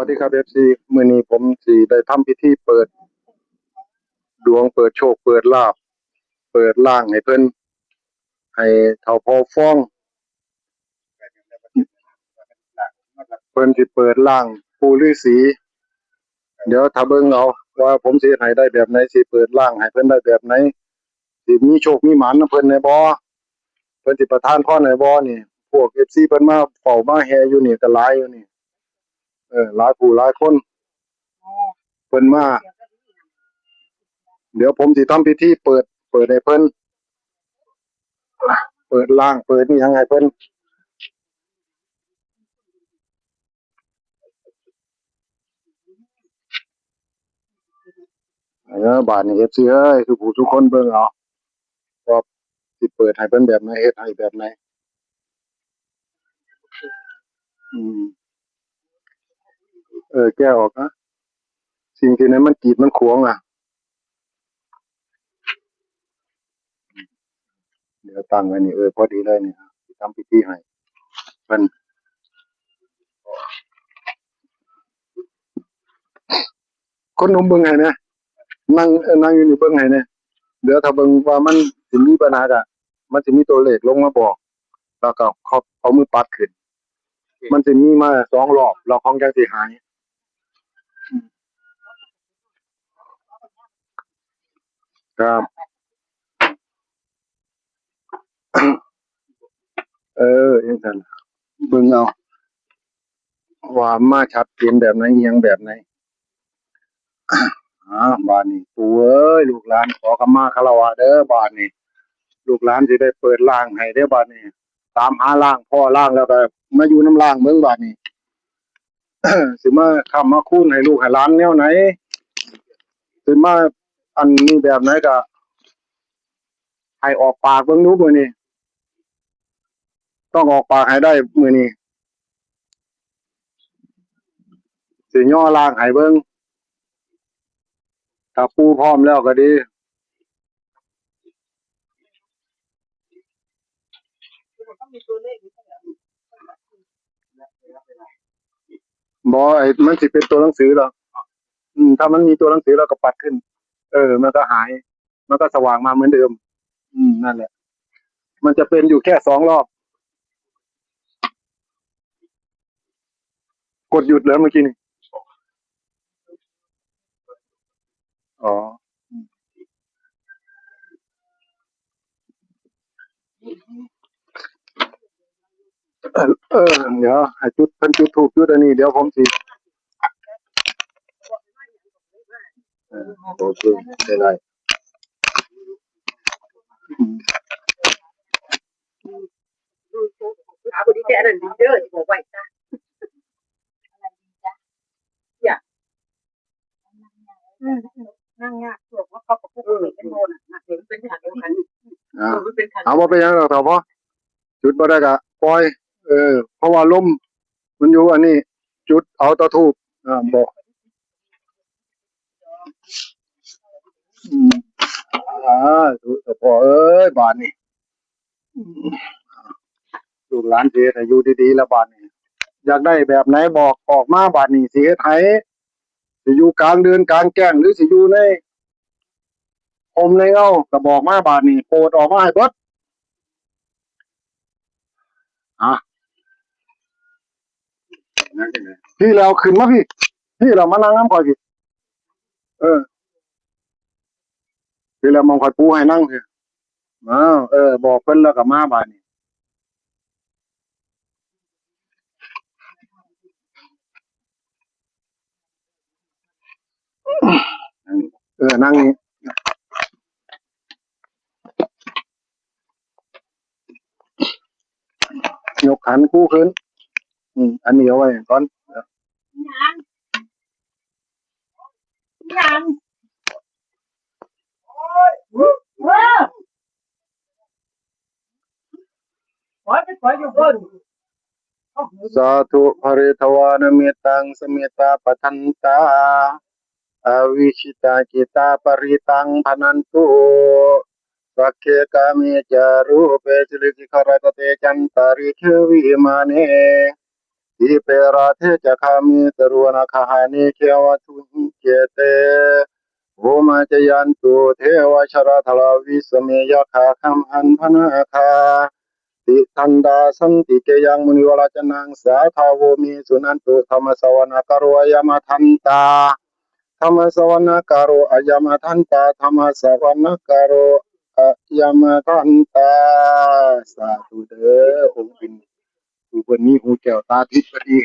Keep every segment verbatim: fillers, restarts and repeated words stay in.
ดีครับ เอฟซี มื้อนี้ผมสิได้ทำพิธีเปิดดวง เปิดโชค เปิดลาภ เปิดล่างให้เพิ่น ให้เฒ่าพ่อฟอง เพิ่นสิเปิดล่างปู่ฤาษี เดี๋ยวถ้าเบิ่งเอาว่าผมสิเฮ็ดให้ได้แบบไหน สิเปิดล่างให้เพิ่นได้แบบไหน สิมีโชคมีหมานนำเพิ่นแหน่บ่ เพิ่นสิประทานพรให้บ่นี่ พวก เอฟซี เพิ่นมาเฝ้ามาแห่อยู่นี่ก็หลายอยู่นี่ เออ หลายผู้หลายคน เพิ่นมา เดี๋ยวผมสิทำพิธีเปิด เปิดให้เพิ่น เปิดล่าง เปิดนี่ยังให้เพิ่น เออ บาดนี้ เอฟซี เอ้ย ทุกผู้ทุกคนเบิ่งเอา ว่าสิเปิดให้เพิ่นแบบไหน เฮ็ดให้แบบไหน อืม เออ แก้ออกนะ สิ่งที่นั้นมันกีดมันขวางอ่ะ เดี๋ยวตั้งไว้นี่ เออ พอดีเลยนี่ ทำพิธีให้เพิ่น คนหนุ่มเบิ่งให้นะ นั่ง เออ นั่งอยู่นี่เบิ่งให้นะ เดี๋ยวถ้าเบิ่งว่ามันสิมีปัญหาก็ มันสิมีตัวเลขลงมาบอก แล้วก็เขาเอามือปัดขึ้น มันสิมีมาสองรอบ แล้วของจังสิหาย ครับ เออ จังซั่น เบิ่งเอา ว่ามาชัดเจนแบบไหน อิหยังแบบไหน อ่า บาดนี้ ปู่เอ้ย ลูกหลานขอขมาคารวะเด้อ บาดนี้ ลูกหลานสิได้เปิดล่างให้เด้อ บาดนี้ ตามหาล่าง พ้อล่างแล้วก็มาอยู่นำล่างเบิ่ง บาดนี้ สิมาค้ำมาคูณให้ลูกให้หลานแนวไหน สิมาอันนี้แบบไหนก็ ให้ออกปากเบิ่งดูมื้อนี้ ต้องออกปากให้ได้มื้อนี้ สิย่อล่างให้เบิ่ง ถ้าปู่พร้อมแล้วก็ดี บ่ ไอ้ มันสิเป็นตัวหนังสือเหรอ อืม ถ้ามันมีตัวหนังสือเราก็ปัดขึ้น เออ มันก็หาย มันก็สว่างมาเหมือนเดิม อืม นั่นแหละ มันจะเป็นอยู่แค่สองรอบ กดหยุดแล้วเมื่อกี้นี่ อ๋อ เออ เดี๋ยวให้จุด เพิ่นจุดธูปจุดอันนี้ เดี๋ยวผมสิ เออ โอเค ได้ ได้ เอาบริแกอันนั้นดีเด้อ บอกไว้จ้ะ อย่า อืม อืม นั่งยาก พวกว่าเขาก็พูดเป็นโมน่ะ นะ เดี๋ยวมันเป็นขันเดียวกัน อ่า เออ มันเป็นขัน เอา บ่เป็นหยังดอก เฒ่าพ่อ จุดบ่ได้ก็ปล่อย เออ เพราะว่าลมมันอยู่อันนี้ จุดเอาตะธูป อ่า บอก อืม อ่า เฒ่าพ่อเอ้ย บาดนี้ ลูกหลานสิเฮ็ดให้อยู่ดีๆ แล้วบาดนี้ อยากได้แบบไหนบอกออกมา บาดนี้สิเฮ็ดให้ สิอยู่กลางเดือนกลางแจ้ง หรือสิอยู่ในฮ่มในเงา ก็บอกมา บาดนี้ โปรดออกมาให้เบิด อ่ะ พี่แล้วขึ้นมาพี่ พี่เรามานั่งนำข่อยพี่ เออ พี่แล้วมองข่อยปูให้นั่งพี่ อ้าว เออ บอกเพิ่นแล้วก็มาบาดนี้ เออ นั่งนี่ ยกขันคู่ขึ้น อืม อันนี้เอาไว้ก่อน ยัง ยัง โอ้ย เออ ขอให้ไปขออยู่บน สาธุ ภริตวานะเมตัง สเมตตาปะทันตา อวิชิตาจิตาปริตังพะนันตุ สักเคกาเมจารูปเปสิริสิขารตเตจันตาริเควิมาเน दीपे राधे च कामे तरुवनगहाने केवतुहिके ते होमा जयन्तु देवा जलधरा विसमे यक्षगन्धर्वनागा तिथन्ता सन्ति जयं मुनिवरचनां साधवो मे सुनन्तु धम्मसवनकरो अयमधन्ता धम्मसवनकरो अयमधन्ता धम्मसवनकरो अयमधन्ता สาธุเด้อองค์เป็นผู้เพิ่นมีหูแก้วตาทิพย์ก็ดี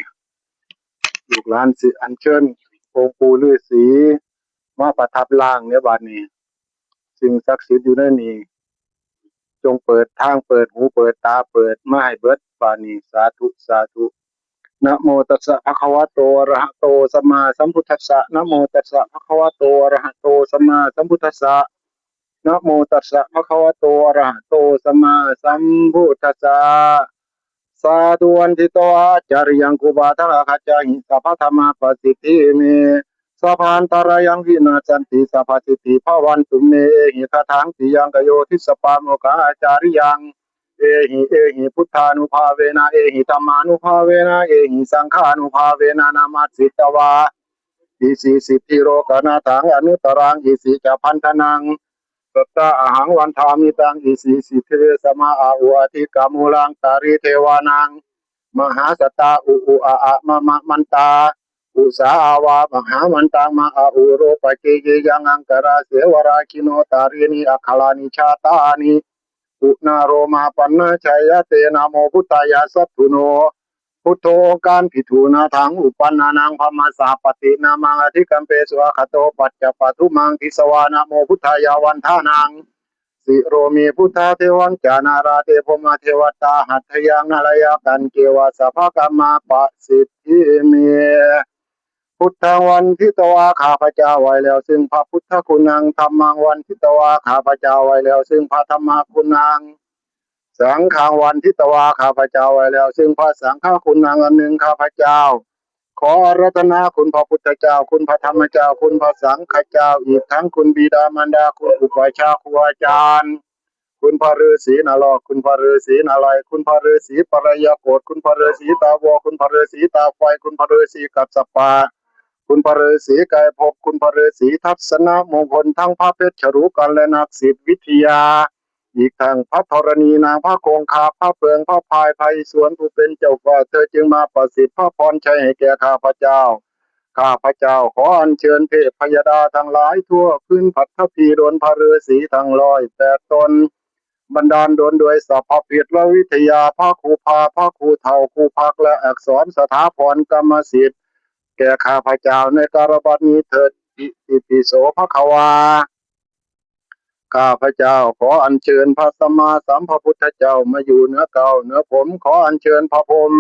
ลูกหลานสิอัญเชิญองค์ปู่ฤาษีมาประทับร่างในบัดนี้ สิ่งศักดิ์สิทธิ์อยู่ในนี้ จงเปิดทางเปิดหูเปิดตาเปิดมาให้เบิดบัดนี้ สาธุ สาธุ นะโมตัสสะภะคะวะโตอะระหะโตสัมมาสัมพุทธัสสะ นะโมตัสสะภะคะวะโตอะระหะโตสัมมาสัมพุทธัสสะ นะโมตัสสะภะคะวะโตอะระหะโตสัมมาสัมพุทธัสสะ สาธุ วันทิตวาจาริยังครูบาทาราคาจาหิสัพพะธรรมาปสิทธิเม สัพพันตารายังวินาสสันติสัพพะสิทธิภาวันตุเม เอหิคาถาปิยังกโยทิสปาโมกาอาจาริยัง เอหิ เอหิพุทธานุภาเวนะ เอหิธัมมานุภาเวนะ เอหิสังฆานุภาเวนะ นามัสสิตวา อิสิสิทธิโรกนาถังอนุตตรัง อิสิจะพันธนัง สัตตาอหังวันทามิตัง อิสิสิทธิเวสมาอาอุอธิกามูลังตาริเทวานัง มหาสัตตาอุอุอะอะมะมะมันตา อุสาอาวามหามันตังมาอาอุโรปะเกเยยังอังการาเสวราคิโนตารินิอัคคารานิชาตานิ อุนาโรมาปันนาชายะเตนะโมพุทธายาสัตถุโน พุทโธองค์การพิถูนาถังอุปันนานังพมมาสาปตินามังอธิกัมเปสุอาคาโตปัจจปทุมังทิสวานะโมพุทธายาวันทานัง สิโรมีพุทธาเทวังจานาราเตพรหมเทวตาหัตถยังนารายากันเกวาสภากัมมาปสิทธิเม พุทธังวันทิตวาข้าพเจ้าไหว้แล้วซึ่งพระพุทธคุณัง ธัมมังวันทิตวาข้าพเจ้าไหว้แล้วซึ่งพระธรรมคุณัง สังฆังวันทิตวาข้าพเจ้าไหว้แล้วซึ่งพระสังฆคุณังอันหนึ่งข้าพเจ้า ขออาราธนาคุณพระพุทธเจ้า คุณพระธรรมเจ้า คุณพระสังฆเจ้า อีกทั้งคุณบิดามารดา คุณอุปัชฌาย์ครูอาจารย์ คุณพระฤาษีนรก คุณพระฤาษีนารายณ์ คุณพระฤาษีปรายโกศ คุณพระฤาษีตาวัว คุณพระฤาษีตาควาย คุณพระฤาษีกัสสปะ คุณพระฤาษีไกรภพ คุณพระฤาษีทัศนมงคล ทั้งพระเพชรฉลูกันและนักศิษย์วิทยา อีกทั้งพระธรณีนาง พระคงคา พระเปิง พระพาย ไพศาล ผู้เป็นเจ้าฟ้า เธอจึงมาประสิทธิ์พระพรชัยให้แก่ข้าพเจ้า ข้าพเจ้าขออัญเชิญเทพพยดาทั้งหลายทั่วพื้นปฐพี ดลพระฤาษีทั้งร้อยแปดตน บันดาลดลด้วยสัพพะพิตรวิทยา พระครูพา พระครูเฒ่า ครูพัก และอักษรสถาพรกรรมสิทธิ์ แก่ข้าพเจ้าในกาลบัดนี้เถิด อิติปิโสภะคะวา ข้าพเจ้าขออัญเชิญพระสัมมาสัมพุทธเจ้ามาอยู่เหนือเกล้าเหนือผม ขออัญเชิญพระพรหม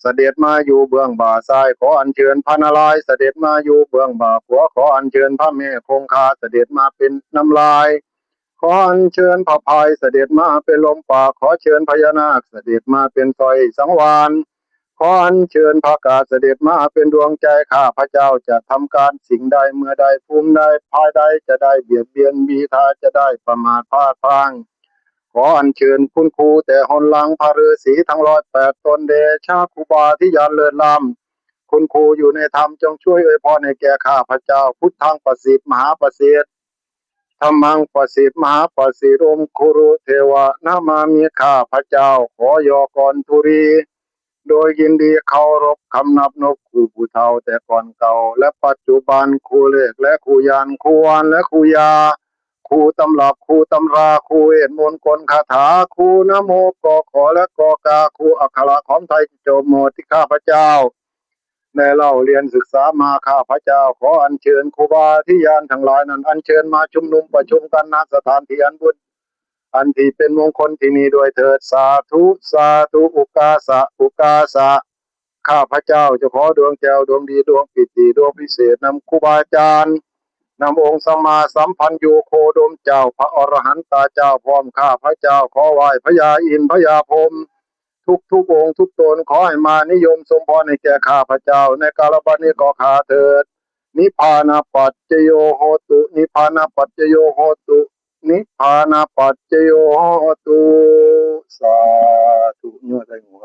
เสด็จมาอยู่เบื้องบ่าซ้าย ขออัญเชิญพระนารายณ์เสด็จมาอยู่เบื้องบ่าขวา ขออัญเชิญพระแม่คงคาเสด็จมาเป็นน้ำลาย ขออัญเชิญพระพายเสด็จมาเป็นลมปาก ขอเชิญพญานาคเสด็จมาเป็นสร้อยสังวาล ขออัญเชิญพระกาเสด็จมาเป็นดวงใจ ข้าพเจ้าจะทำการสิ่งใดเมื่อใดภูมิใดภายใดจะได้เบียดเบียนบีทาจะได้ประมาทพลาดพลั้ง ขออัญเชิญคุณครูแต่หนหลัง พระฤาษีทั้งร้อยแปดตน เดชะครูบาที่ยานเลิศล้ำ คุณครูอยู่ในธรรมจงช่วยอวยพรให้แก่ข้าพเจ้า พุทธังประสิทธิ์มหาประสิทธิ์ ธัมมังประสิทธิ์มหาประสิทธิ์ โอมคุรุเทวะนะมามิ ข้าพเจ้าขอยอกรธุลี โดยยินดีเคารพคำนับนบครูผู้เฒ่าแต่ก่อนเก่า และปัจจุบันครูเลขและครูยานครูวานและครูยา ครูตำรับครูตำราครูเวทมนต์กลคาถาครูนะโมกอขอและกอกาครูอักขระขอมไทยจบหมดที่ข้าพเจ้า ได้เล่าเรียนศึกษามาข้าพเจ้าขออัญเชิญครูบาอาจารย์ทั้งหลายนั้นอัญเชิญมาชุมนุมประชุมกันณสถานที่อันบุญอันที่เป็นมงคลที่นี่ด้วยเถิด สาธุ สาธุ อุกาสะ อุกาสะ ข้าพเจ้าจะขอดวงแก้วดวงดีดวงปิติดวงพิเศษนำครูบาอาจารย์นำองค์สัมมาสัมพันธ์โยโคดมเจ้าพระอรหันตาเจ้าพร้อมข้าพเจ้าขอไหว้พญาอินทร์พญาพรหม ทุกทุกองค์ทุกตนขอให้มานิยมสมพรให้แก่ข้าพเจ้าในกาลบัดนี้ก็ข้าเถิด นิพพานาปัจจโยโหตุ นิพพานาปัจจโยโหตุ นิพพานาปัจจโยโหตุ สาธุ ยอดได้หัว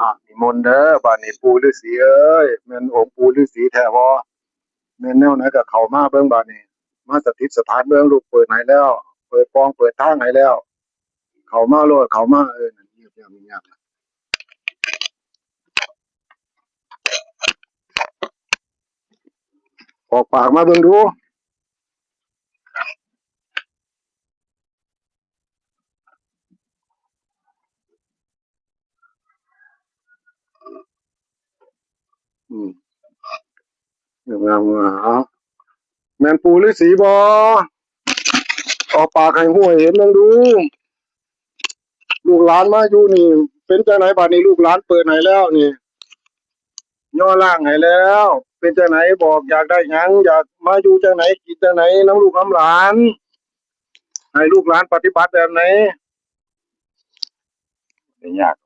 อ่ะ นิมนต์เด้อ บาดนี้ปู่ฤาษีเอ้ย แม่นองค์ปู่ฤาษีแท้บ่ แม่นแนวไหนก็เข้ามาเบิ่งบาดนี้ มาสถิตสถานเบิ่ง ลูกเปิดให้แล้ว เปิดปองเปิดทางให้แล้ว เข้ามาโลด เข้ามา เออ นั่นเงียบๆ เงียบๆ ออกปากมาเบิ่งดู อืม งามๆ เอา แม่นปู่ฤาษีบ่ ออกปากให้ฮู้ให้เห็นเบิ่งดู ลูกหลานมาอยู่นี่ เป็นจั่งใดบาดนี้ ลูกหลานเปิดให้แล้วนี่ ย่อร่างให้แล้ว เป็นจั่งใด บอกอยากได้หยัง อยากมาอยู่จั่งใด กินจั่งใด นำลูกนำหลาน ให้ลูกหลานปฏิบัติแบบไหน บ่ยาก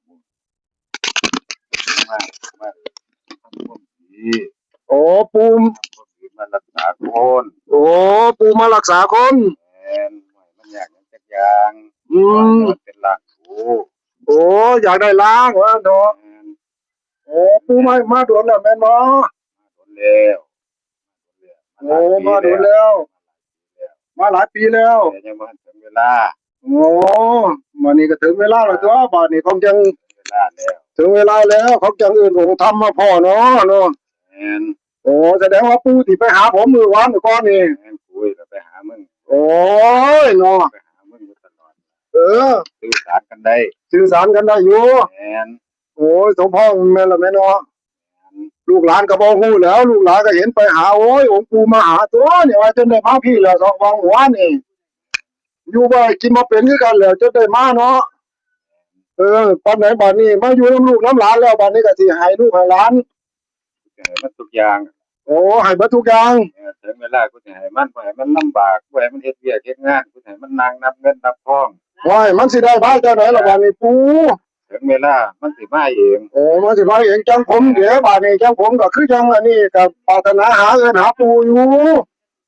มา มาทำความดี โอ้ ปู่ ทำความดี มารักษาคน โอ้ ปู่มารักษาคน แม่น บ่ให้มันยากหยังจักอย่าง อืม ขอให้มันเป็นร่างกู โอ้ อยากได้ร่างว่าเนาะ แม่น โอ้ ปู่มา มาโดนแล้วแม่นบ่ มาโดนแล้ว โอ้ มาโดนแล้ว มาหลายปีแล้ว แต่ยังบ่ทันถึงเวลา โอ้ บัดนี้ก็ถึงเวลาแล้วตัว บัดนี้คงจั่ง ถึงเวลาแล้ว ถึงเวลาแล้ว เขาจั่งเอิ้นองค์ธรรมมาพ้อเนาะ เนาะ แม่น โอ้ แสดงว่าปู่สิไปหาผมมื้อวานมื้อก่อนนี่ แม่น ปู่ก็ไปหามึง โอ้ย เนาะ ไปหามึงอยู่ตลอด เออ สื่อสารกันได้ สื่อสารกันได้อยู่ แม่น โอ้ย สมพรแม่นละแม่เนาะ ลูกหลานก็บ่ฮู้แหล้ว ลูกหลานก็เห็นไปหา โอ้ย องค์ปู่มาหาตัวนี่ ว่าจนได้มาพี้แหล้ว สองวังหัวนี่ อยู่บ่ได้กินบ่เป็นคือกันแหล้ว จนได้มาเนาะ เออ ปานใดบัดนี้ มาอยู่นำลูกนำหลานแล้ว บัดนี้ก็สิให้ลูกให้หลาน ให้มันทุกอย่าง โอ้ ให้เบิดทุกอย่าง เออ ถึงเวลากูสิให้มัน บ่ให้มันลำบาก บ่ให้มันเฮ็ดเวียกเฮ็ดงาน กูสิให้มันนั่งนับเงินนับทอง โอ้ย มันสิได้มาจั่งใดล่ะบัดนี้ปู่ ถึงเวลามันสิมาเอง โอ้ มันสิมาเอง จั่งผมเด้ บัดนี้จั่งผมก็คือจั่งอันนี้ ก็ปรารถนาหาเอิ้นหาปู่อยู่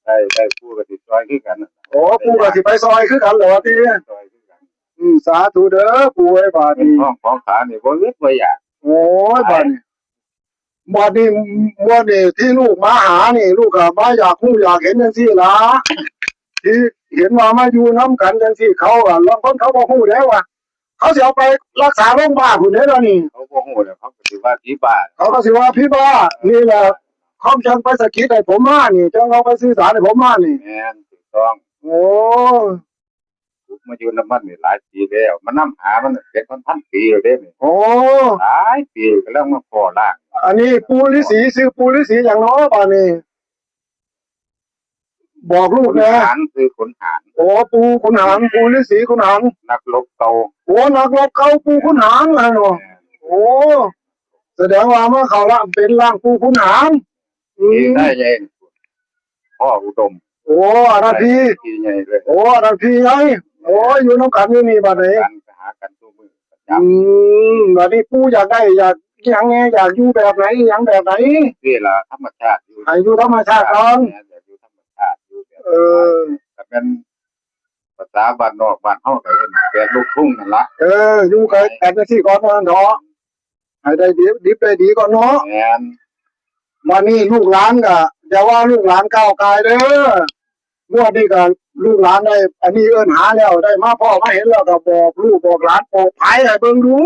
ได้ ได้ ปู่ก็สิซอยคือกัน โอ้ ปู่ก็สิไปซอยคือกันแหละว่าติ ซอยคือกัน อืม สาธุเด้อปู่เอ้ย บัดนี้ เงินทองของขลังนี่บ่อึดบ่อยาก โอ้ย บัดนี้ บัดนี้ บัดนี้ที่ลูกมาหานี่ ลูกก็มาอยากฮู้อยากเห็นจั่งซี้ล่ะ ที่เห็นว่ามาอยู่นำกันจั่งซี้ เขาอะ ลางคนเขาบ่ฮู้เด้ว่า เขาสิเอาไปรักษาโรงพยาบาลพุ้นเด้ล่ะนี่ เขาบ่ฮู้แล้ว เขาก็สิว่าผีบ้า เขาก็สิว่าผีบ้า นี่แหละ เขาจั่งไปสะกิดให้ผมมานี่ จั่งเอาไปสื่อสารให้ผมมานี่ แม่น ถูกต้อง โอ้ มาอยู่นำมันนี่หลายปีแล้ว มานำหามันเป็นพันๆ ปีแล้วเด้นี่ โอ้ หลายปีกำลังมาพ้อร่าง อันนี้ปู่ฤาษี ชื่อปู่ฤาษีหยังเนาะบัดนี้ บอกลูกแหน่ ขุนหาร ชื่อขุนหาร โอ้ ปู่ขุนหาร ปู่ฤาษีขุนหาร นักรบเก่า โอ้ นักรบเก่าปู่ขุนหารหั่นเนาะ แม่น โอ้ แสดงว่ามาเข้าร่างเป็นร่างปู่ขุนหาร อืม พี่ชายใหญ่ พ่ออุดม โอ้ อันนั้นพี่ พี่ใหญ่เลย โอ้ อันนั้นพี่ใหญ่ โอ้ อยู่นำกันอยู่นี่บัดนี้ กัน ไปหากันทุกมื้อประจำ อืม บัดนี้ปู่อยากได้ อยากอิหยังแหน่ อยากอยู่แบบไหน อิหยังแบบไหน นี่ล่ะธรรมชาติอยู่ ให้อยู่ธรรมชาติก่อน แม่น อยากอยู่ธรรมชาติ อยู่แบบ เออ ก็เป็นภาษาบ้านนอกบ้านเฮาก็เอิ้นแบบลูกทุ่งนั่นล่ะ เออ อยู่กัน กันจั่งซี้ก่อนว่าซั่นเถาะ ให้ได้ดิบ ดิบได้ดีก่อนเนาะ แม่น บัดนี้ลูกหลานก็ อย่าว่าลูกหลานก้าวก่ายเด้อ งวดนี้ก็ลูกหลานได้ อันนี้เอิ้นหาแล้ว ได้มาพ้อมาเห็นแล้วก็บอกลูกบอกหลาน โปรดภัยให้เบิ่งดู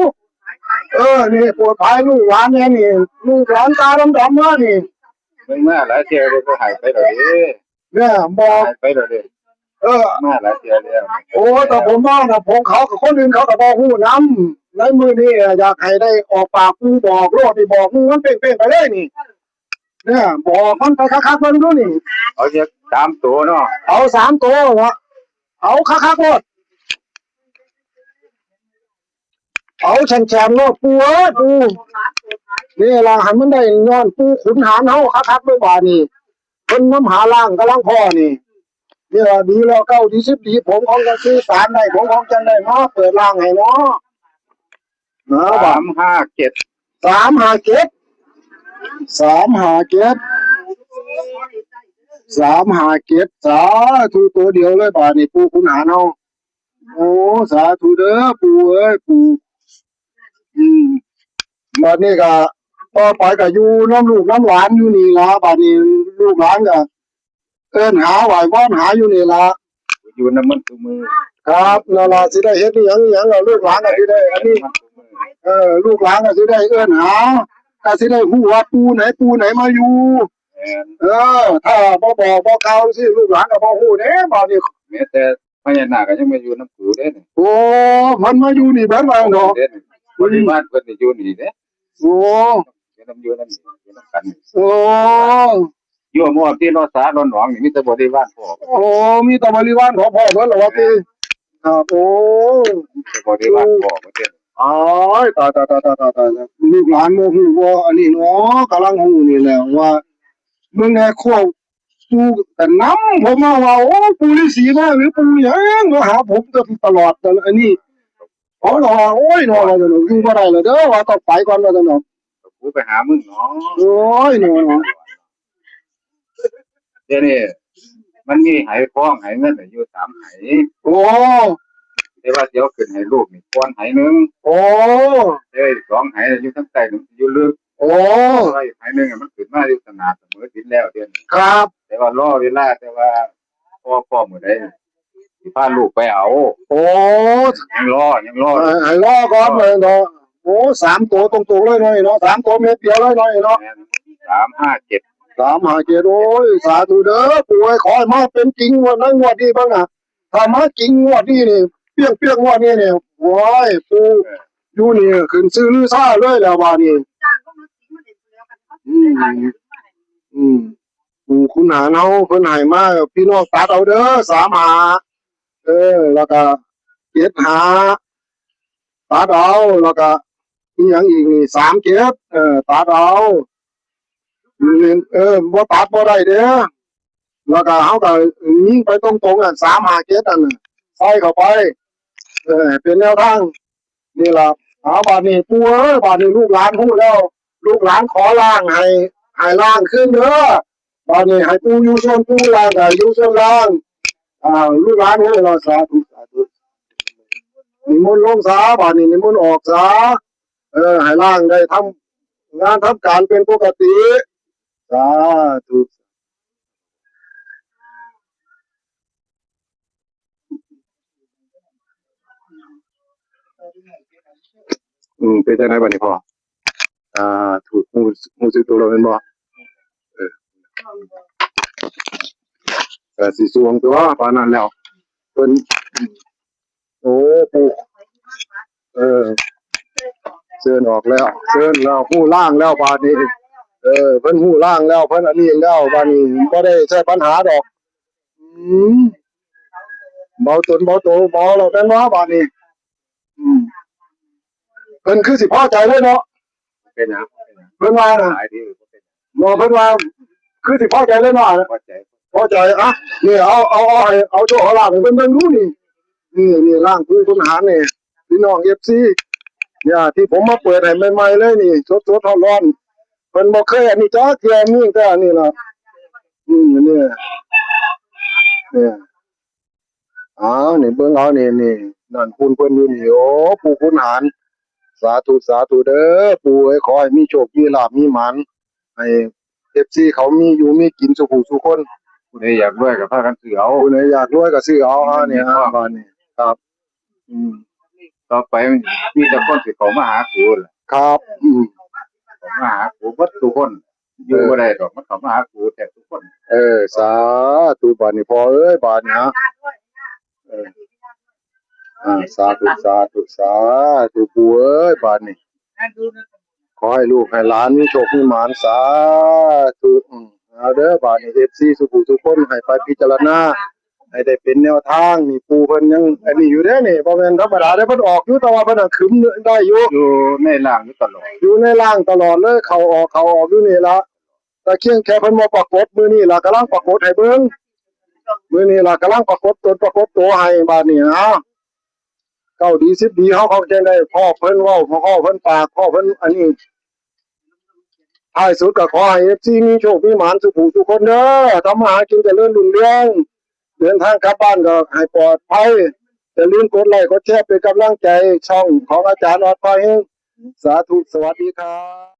เออ นี่โปรดภัยลูกหลานแหน่นี่ ลูกหลานตาดำๆ มานี่ เบิ่งมาหลายเทื่อแล้วก็หายไปแล้วเด้ เนี่ย บอก หายไปแล้วเด้ เออ มาหลายเทื่อแล้ว โอ้ แต่ผมว่าน่ะ ผม เขากับคนอื่นเขาก็บ่ฮู้นำ ในมื้อนี้อยากให้ได้ออกปากปู่บอกโลดนี่ บอกหมู่มันเป้งๆ ไปเลยนี่ เนี่ย บอกมันไปคักๆ เบิ่งดูนี่ เอาจักสามตัวเนาะ เอาสามตัวเนาะ เอาคักๆ โลด เอาแขนๆ โลดปู่เอ้ย ปู่ นี่ล่ะ ให้มันได้ย้อนปู่ขุนหารเฮาคักๆ เด้อบาดนี้ เพิ่นนำหาร่างกำลังพ้อนี่ นี่ล่ะ ดีแล้ว เก้าดี สิบดี ผมของจั่งสื่อสารได้ ผมของจั่งได้มาเปิดร่างให้เนาะ นะ บาด สามห้าเจ็ด สามห้าเจ็ด สามห้าเจ็ด สามห้าเจ็ด สาธุ ตัวเดียวเลยบาดนี้ ปู่ขุนหารเฮา โอ้ สาธุเด้อปู่เอ้ย ปู่ อืม บัดนี้ก็ต่อไปก็อยู่นำลูกนำหลานอยู่นี่ล่ะ บัดนี้ลูกหลานก็เอิ้นหาไหว้วอนหาอยู่นี่ล่ะ อยู่นำมันซุมื้อ ครับ นั่นล่ะ สิได้เฮ็ดอิหยังอิหยังล่ะ ลูกหลานก็สิได้ อันนี้ เออ ลูกหลานก็สิได้เอิ้นหา ก็สิได้ฮู้ว่าปู่ไหนปู่ไหนมาอยู่ แม่น เออ ถ้าบ่บอกบ่กล่าวสิ ลูกหลานก็บ่ฮู้เด้ บัดนี้ แม้แต่พญานาคก็ยังมาอยู่นำปู่เด้นี่ โอ้ เพิ่นมาอยู่นี่เบิดว่าซั่นเนาะ เด้นี่ บริวารเพิ่นนี่อยู่นี่เด้ โอ้ อยู่นำ อยู่นำ อยู่นำกัน โอ้ อยู่หมู่ที่เนาะ สาเนาะ หนองนี่มีแต่บริวารพ่อ โอ้ มีแต่บริวารของพ่อเบิดเหรอวะติ ครับ โอ้ มีแต่บริวารพ่อเบิดเด้ อ้าย ตาย ตาย ลูกหลานบ่ฮู้ว่าอันนี้เนาะ กำลังฮู้นี่แหละว่า เบิ่งแน่ ควบปู่ก็นำผมมาว่า โอ้ ปู่ฤาษีมาหรือปู่หยังมาหาผมตลอด อันนี้ ผมก็ว่า โอ้ย เนาะ ว่าซั่น อยู่บ่ได้แล้วเด้อ ว่าต้องไปก่อน ว่าซั่นเนาะ กูไปหามึงเนาะ โอ้ย เนาะ เนาะ เดี๋ยวนี้มันมีไหทองไหเงินอยู่สามไห โอ้ แต่ว่าสิเอาขึ้นให้ลูกนี่ก่อนไหหนึ่ง โอ้ เอ้ย สองไหอยู่ทางใต้นี่อยู่ลึก โอ้ แต่ว่าอีกไหหนึ่งอะมันขึ้นมาอยู่ตางหน้าเสมอดินแล้วเดี๋ยวนี้ ครับ แต่ว่ารอเวลา แต่ว่าพอ พอมื้อใด สิพาลูกไปเอา โอ้ ยังรอ ยังรอ เออ ให้รอก่อนเลยเนาะ โอ้ สามตัวตรงๆเลยเนาะ สามตัวเม็ดเดียวเลยเนาะ แม่น สามห้าเจ็ด สามห้าเจ็ด โอ้ย สาธุเด้อ ปู่เอ้ย ขอให้มาเป็นจริงงวดนั้นงวดนี้บ้างนะ ถ้ามาจริงงวดนี้นี่ เปรี้ยงๆงวดนี้นี่ โอ้ย ปู่ เออ อยู่นี่ขึ้นชื่อลือชาเลยแล้วบาดนี้ อืม อืม ปู่ขุนหารเฮาเพิ่นให้มา พี่น้องตัดเอาเด้อ สามห้า เออ แล้วก็ เจ็ดห้า ตัดเอา แล้วก็ อีหยังอีกนี่ สามเจ็ด เออ ตัดเอา เออ บ่ตัดบ่ได้เด้อ แล้วก็เฮาก็ยิงไปตรงๆ อัน สามห้าเจ็ด อันน่ะ ใส่เข้าไป เออ เป็นแนวทาง นี่ล่ะ เอา บาดนี้ปู่เอ้ย บาดนี้ลูกหลานฮู้แล้ว ลูกหลานขอล่างให้ ให้ล่างคืนเด้อ บาดนี้ให้ปู่อยู่ส่วนปู่ ล่างก็อยู่ส่วนล่าง อ่า ลูกหลานฮู้แล้ว สาธุ สาธุ นิมนต์ลงซะ บาดนี้นิมนต์ออกซะ เออ ให้ล่างได้ทำงานทำการเป็นปกติ สาธุ อืม เป็นจังได๋บัดนี้พ่อ อ่า ถูกฮู้ ฮู้สึกตัวแล้วแม่นบ่ เออ ก็สิสวงตัวปานนั้นแล้ว เพิ่น โอ้ ปู่ เออ เชิญออกแล้ว เชิญแล้ว ฮู้ล่างแล้วบาดนี้ เออ เพิ่นฮู้ล่างแล้ว เพิ่นอันนี้แล้ว บาดนี้บ่ได้ใช้ปัญหาดอก อืม เบาตนเบาโต เบาแล้วแม่นบ่บาดนี้ อืม เพิ่นคือสิพอใจเลยเนาะ เป็นหยัง เพิ่นว่าน่ะ ขายดี บ่ เพิ่นว่า คือสิพอใจเลยเนาะ พอใจ พอใจ อ่ะ นี่ เอา เอา เอาให้ เอาโชคเอาลาภให้เพิ่นเบิ่งดูนี่ นี่ นี่ ล่างปู่ขุนหารนี่ พี่น้อง เอฟซี เนี่ย ที่ผมมาเปิดให้ใหม่ๆเลยนี่ สดๆร้อนๆ เพิ่นบ่เคยอันนี้จักเทื่อ มีแต่อันนี้ล่ะ อืม เนี่ย เนี่ย อ้าว นี่เบิ่งเอา นี่ นี่ นั่นคุณเพิ่นอยู่นี่ โอ้ ปู่ขุนหาร สาธุ สาธุเด้อ ปู่เอ้ย ขอให้มีโชค มีลาภ มีหมาน ให้ เอฟซี เขามีอยู่มีกินซุผู้ซุคน ผู้ใดอยากรวยก็พากันซื้อเอา ผู้ใดอยากรวยก็ซื้อเอา อ่า นี่ อ่า บ้านนี่ ครับ อืม ต่อไปมันมีแต่คนสิเข้ามาหากูล่ะ ครับ อืม เข้ามาหากูเบิดทุกคน อยู่ เออ บ่ได้ดอก มันเข้ามาหากูแทบทุกคน เออ สาธุ บาดนี้พ่อเอ้ย บาดนี้นะ เออ อ่า สาธุ สาธุ สาธุ ปู่เอ้ย บาดนี้ ขอให้ลูกให้หลานมีโชคมีหมาน สาธุ อืม เอาเด้อ บาดนี้ เอฟซี ซุผู้ซุคน ให้ไปพิจารณา ให้ได้เป็นแนวทาง นี่ปู่เพิ่นยังอันนี้อยู่เด้อนี่ บ่แม่นธรรมดาเด้อ เพิ่นออกอยู่ แต่ว่าเพิ่นน่ะขึงได้อยู่ อยู่ในร่างอยู่ตลอด อยู่ในร่างตลอดเลย เข้าออก เข้าออกอยู่นี่ละ แต่เพียงแค่เพิ่นบ่ปรากฏ มื้อนี้ล่ะกำลังปรากฏให้เบิ่ง มื้อนี้ล่ะกำลังปรากฏตนปรากฏตัวให้ บาดนี้ เอ้า เก้าดี สิบดี เฮาก็จั่งได้พ้อเพิ่นเว้า พ้อเพิ่นปาก พ้อเพิ่นอันนี้ ท้ายสุดก็ขอให้ เอฟซี มีโชคมีหมานซุผู้ซุคนเด้อ ทำมาหากินเจริญรุ่งเรือง เดินทางกลับบ้านก็ให้ปลอดภัย อย่าลืมกดไลค์กดแชร์เป็นกำลังใจช่องของอาจารย์ออดพาเฮง สาธุ สวัสดีครับ